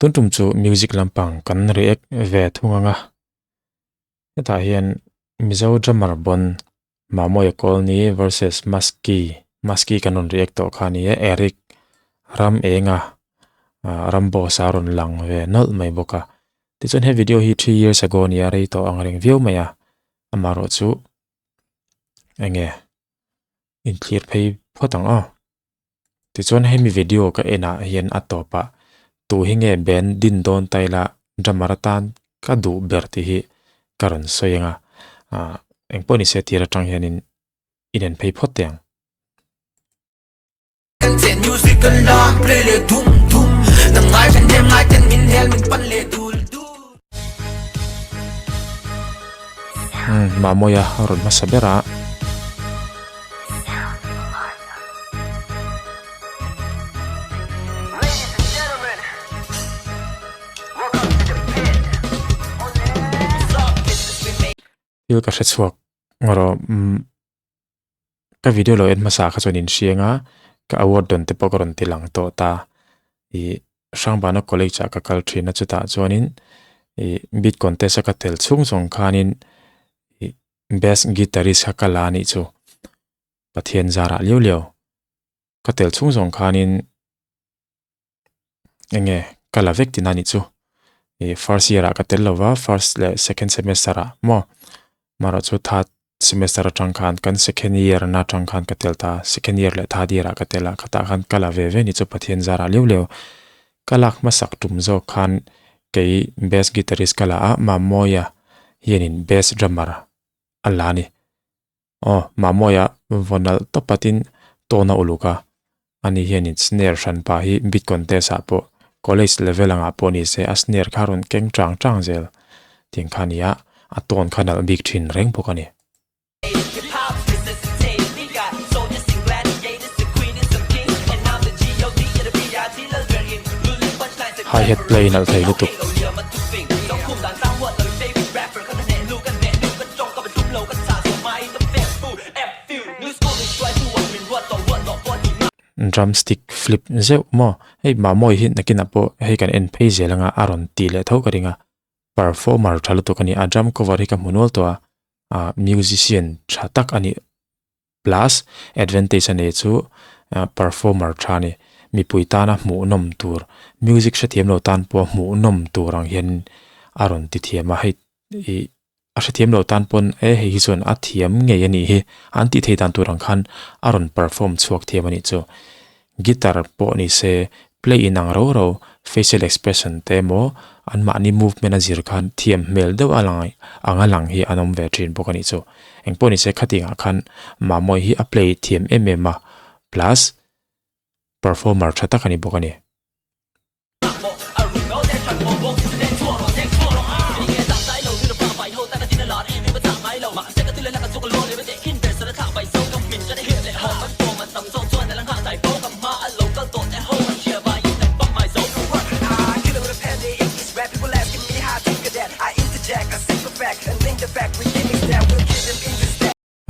Tun tum chu music lampang kan react ve thung ang a. Hetah hian Mizo drummer bon Mamawia Kawlni versus Maski Maski kan rawn react tawh kha a ni e. Eric ram enga Ramboss a rawn lang ve nawlh mai bawk a. Tichuan he video hi 3 years ago a ni a, rei tawh ang reng viau mai a. Amaherawh chu enge inthlir phei phawt ang aw. Tichuan hemi video ka enah hian a tawpah tu hi nge band din dawn ta ila drummer atan ka duh ber tih hi ka rawn sawi ang a, ah engpawh ni se tir atang hianin inen phei phawt teh ang. Mamawia a rawn hmasa ber a. Thil ka hre chhuak erawh ka video lo en hmasa kha chuan inhriang a ka award dawn te pawh ka rawn ti lang tawh ta ih Hrangbana college ah ka kal thin a chutah chuanin ih beat contest a ka tel chhung zawng khanin ih best guitarist kha ka la anih chu Pathian zarah liau liau ka tel chhung zawng khanin eng nge ka la vek tina anih chu ih first year ah ka tel lo va first leh second semester ah maw marawh chu third semester atang khan kan second year na atang khan ka tel ta second year leh third year ah ka tel a khatah khan ka la ve ve anih chu Pathian zarah liau liau ka lak hmasak tum zawk khan kei best guitarist ka la a Mamawia hianin best drummer a la a ni. Aw, Mamawia vaw nalh tawp patin tawn a uluk a, ani hianin snare hran pah hi beat contest ah pawh college level angah pawh ni se a snare kha a rawn keng chang chang zel tih kha a ni a, a tawn kha nalh bik thin reng bawk a ni. Hi hat play nalh thei lutuk. Drumstick flip zeuh maw hei Mamawii hi nakinah pawh hei kan en phei zel anga a rawn tih leh tho ka ring a performer tha lutuk a ni a drum cover hi ka hmu nual tawh a ah musician tha tak a nih plus advantage a nei chu performer tha a ni mipui tana hmuhnawm tur music hrethiam lo tan pawh hmuhnawm tur ang hian a rawn ti thiam a hei ih a hrethiam lo tan pawn e hei hi chuan a thiam ngei a nih hi an tih theih dan tur ang khan a rawn perform chhuak thiam a nih chu guitar pawh ni se play in ang ro ro facial expression te emaw an mahni movement a zir khan thiam hmel deuh a lang ang a lang hi an awm ve thin bawk a nih chu engpawh ni se khating ah khan Mamawii hi a play thiam em em a plus performer tha tak a ni bawk a ni.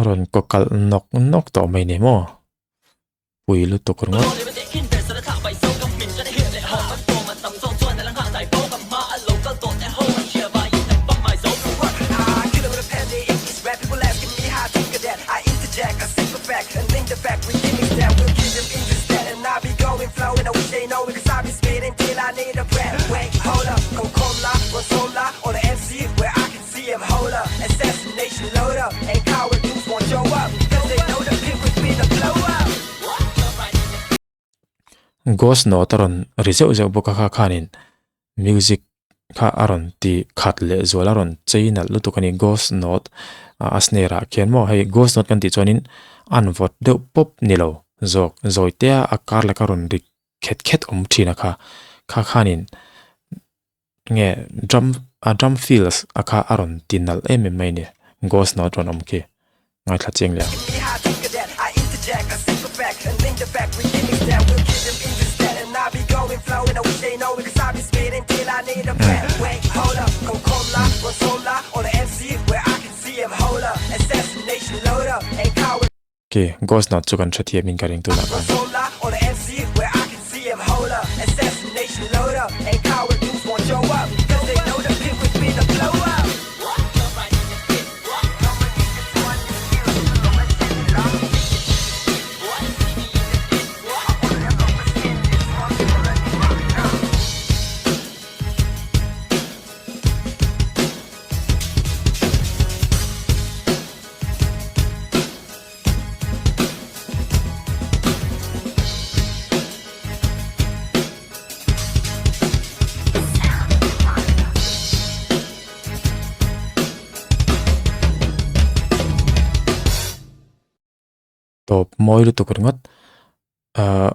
Rawn kaw kalh nawk nawk tawh mai ni maw? Pui lutuk ringawt. Ghost note a rawn ri zeuh zeuh bawk a kha khanin music kha a rawn ti khat leh zual a rawn chei nalh lutuk a ni ghost note a snare ah khian maw hei ghost note kan tih chuanin an vawt deuh pawp ni lo zawk zawi te a a kar laka rawn ri khet khet awm thin a kha kha khanin nge drum a drum fills a kha a rawn ti nalh em em mai a ni ghost note rawn awm khi ngaithla chiang leh ang. Khi ghost note chu kan hrethiam in ka ring tunah khan. Tawp mawi lutuk ringawt. Ahh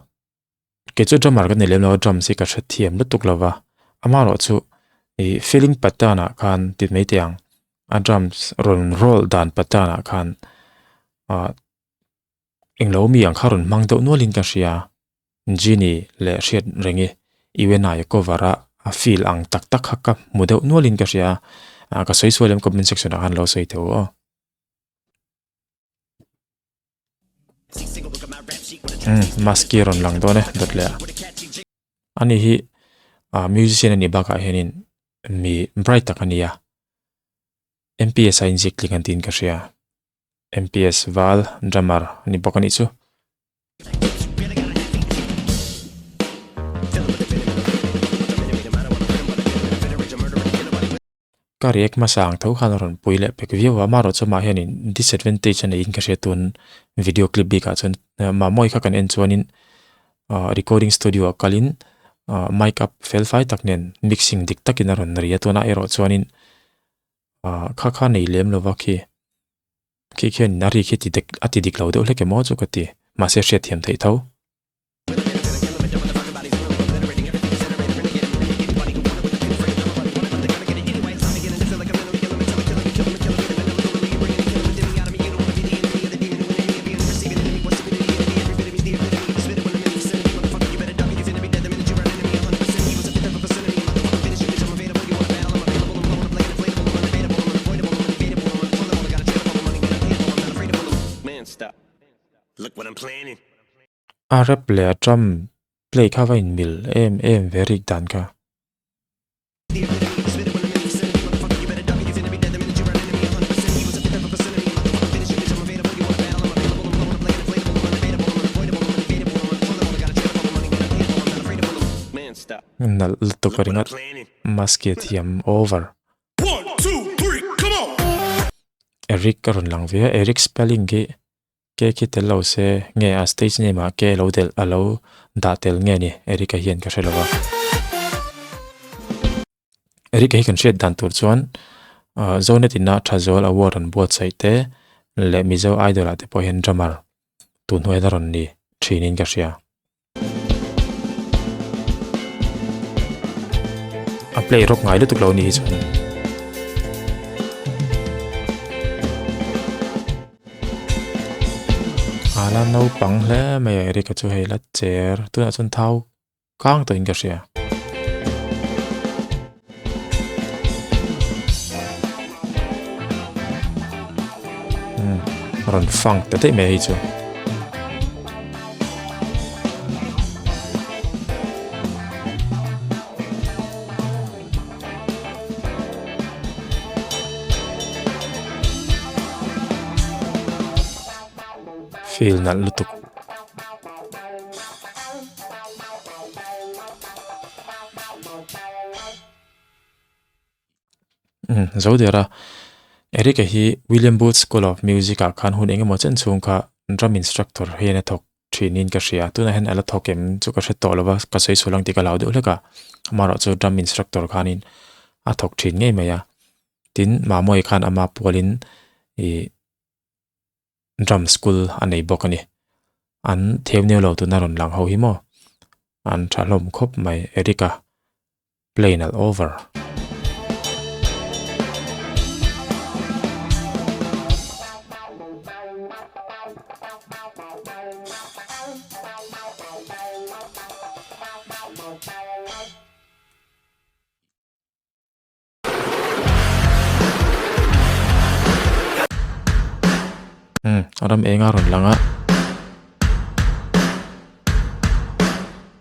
kei chu drummer ka ni lem lo a drums hi ka hrethiam lutuk lo va. Amaherawhchu ih feeling pattern ah khan ti mai teh ang a drums rawn roll dan pattern ah khan ahh englo mi ang kha rawn hmang deuh nualin ka hria. Genie leh hriat reng i UNI cover a a feel ang tak tak kha ka hmu deuh nualin ka hria a ka sawi sual em comment section ah khan lo sawi teh u aw. Umm mask hi a rawn lang dawn e dawt leh a ani hi ah musician anih bakah hianin mi bright tak a ni a M_P_S a inziak tling an tiin ka hria M_P_S val drummer a ni bawk a nih chu. Ka react hmasa ang tho khan a rawn pui leh pek viau a, amaherawh chu amah hianin disadvantage a neiin ka hria tun video clip bikah chuan Mamawii kha kan en chuanin ah recording studio ah kalin ah mic up fel fai tak nen mixing dik takin a rawn ri a tunah erawh chuanin ah kha kha nei lem lova khi khi khianin a ri khi ti a ti dik lo deuh hlek emaw chu ka ti mahse hriatthiam theih tho. A rap leh a drum play kha va inmil em em ve rik dan kha. Nalh lutuk a ringawt mask hi a thiam over. Eric a rawn lang ve a Eric spelling khi Ke khi tel lo se nge a stage name ah ke lo delh a lo dah tel nge ni Eric-a hian ka hre lo a. Eric-a hi kan hriat dan tur chuan ah Zonet ina Thazawl award an buatsaih te leh Mizo Idol ah te pawh hian drummer tun hnuai la rawn ni thinin ka hria. A play rawk ngai lutuk lo ni hi chuan. Ala naupang hle mai a Eric-a chu hei la cher tunah chuan thau kang tawhin ka hria. Umm rawn funk ta daih mai a hei chu. Feel nalh lutuk. Umm zo der a Eric-a hi William Booth School of Music ah khan hun engemaw chen chhung kha drum instructor hian a thawk thinin ka hria tunah hian a la thawk em chu ka hre tawh lo va ka sawi sual ang tih ka lau deuh hlek a amaherawh chu drum instructor khanin a thawk thin ngei mai a tin Mamawii khan ama pualin ih drum school a nei bawk a ni an theu neu lo tuna rawn lang ho hi maw an tha hlawm khawp mai Eric-a play nalh over. Umm a ram eng a rawn lang a.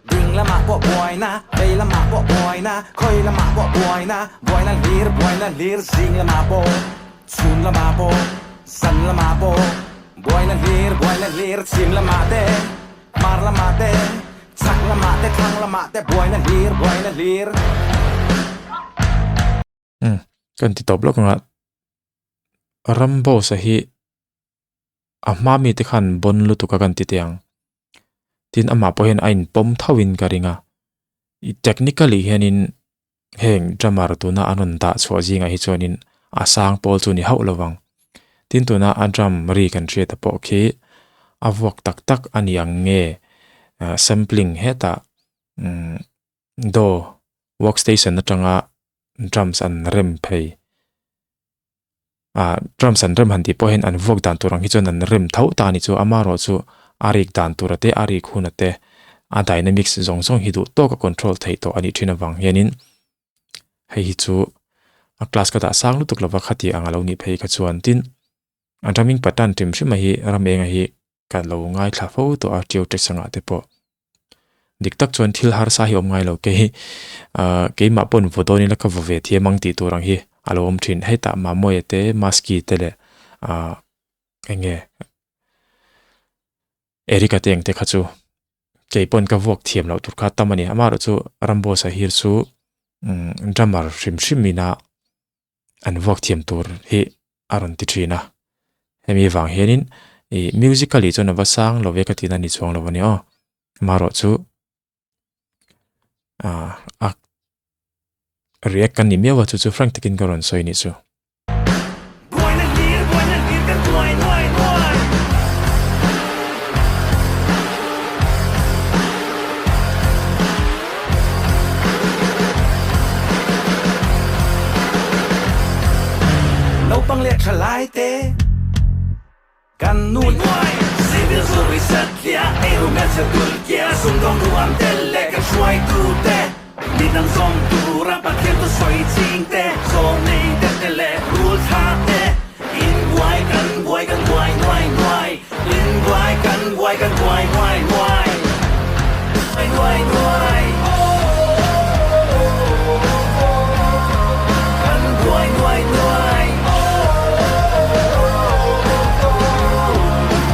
Ding lamah pawh buaina, vei lamah pawh buaina, khawi lamah pawh buaina, buaina hlir, buaina hlir, zing lamah pawh, chhun lamah pawh, zan lamah pawh, buaina hlir, buaina hlir, chhim lamah te, hmar lamah te, chhak lamah te, thlang lamah te, buaina hlir, buaina hlir. Umm ka inti tawp lawk ang a, Ramboss a hi a hma mite khan bawn lutuk a kan ti teh ang. Tin amah pawh hian a inpawm thauhin ka ring a, technically hianin heng drummer tuna an rawn dah chhuah zingah hi chuanin a sang pawl chu ni hauh lo vang. Tin tuna a drum ri kan hriat te pawh khi. a vuak tak tak a ni ang nge sampling hetah umm daw workstation atanga drums an rem phei ah drums an rem han tih pawh hian an vuak dan tur ang hi chuan an rem tho ta a ni chu amaherawh chu a rik dan tura te a rik huna te a dynamics zawng zawng hi duh tawk a control theih tawh a nih thin avang hianin hei hi chu a class ka dah sang lutuk lova khati ang a lo nih phei kha chuan tin a drumming pattern hrim hrim a hi ram enga hi ka lo ngaithla fo tawh a ṭiau ṭe sangah te pawh dik tak chuan thil harsa hi awm ngai lo kei hi ah keimah pawh an vaw dawn ila ka vaw ve thiam ang tih tur ang hi a lo awm thin hetah Mamawia te Maski te leh ah eng nge Eric-a te ang te kha chu kei pawn ka vuak thiam loh tur kha tam a ni amaherawhchu Ramboss-a hir chu drummer hrim hrim ina an vuak thiam tur hi a rawn ti thin a hemi vang hianin ih musically chuan a va sang lo ve ka tihna a ni chuang lo a ni aw amaherawhchu ah a react kan ni miau a chu chu frank takin ka rawn sawi a nih chu. Naupang leh thalai te kan nu nuai Civil zuri satliah eiru hmelchhe tulkia sumdawng ruam tel leh kan hruaitu te midang zawm tura Pathian chu sawi ching te zawm nei te te leh rul thla te in buai kan buai kan buai nuai nuai in buai kan buai kan buai nuai nuai nuai nuai kan buai nuai nuai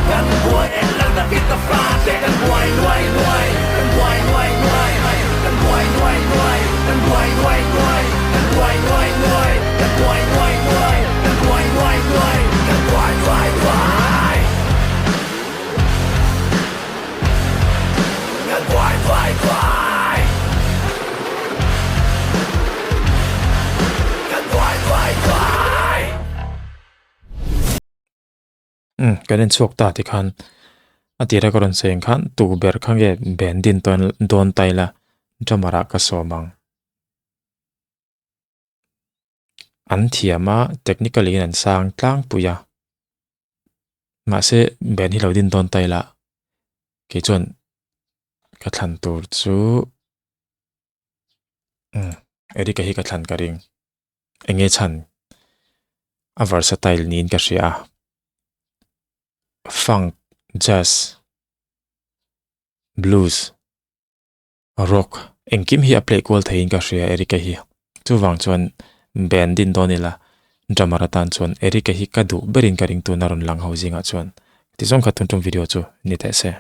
kan buai eng lang na fit a fa te kan buai nuai nuai kan buai nuai nuai kan buai nuai nuai kan buai nuai nuai kan buai nuai nuai kan buai nuai nuai kan buai nuai nuai kan buai nuai nuai kan buai nuai nuai kan buai nuai nuai. Umm kan en chhuak ta tikhan a tira ka rawn sawi ang khan tu ber kha nge band din tawn dawn ta ila drummer ah ka sawm ang. An thiam a technically in an sang tlangpui a mahse band hi lo din dawn ta ila kei chuan ka thlan tur chu umm Eric-a hi ka thlan ka ring. Eng nge chhan a versatile niin ka hria a funk jazz blues rock engkim hi a play kual theiin ka hria Eric-a hi chuvang chuan band din dawn ila drummer atan chuan Eric-a hi ka duh berin ka ring tuna rawn lang ho zingah chuan tizawng kha tun tum video chu ni teh se.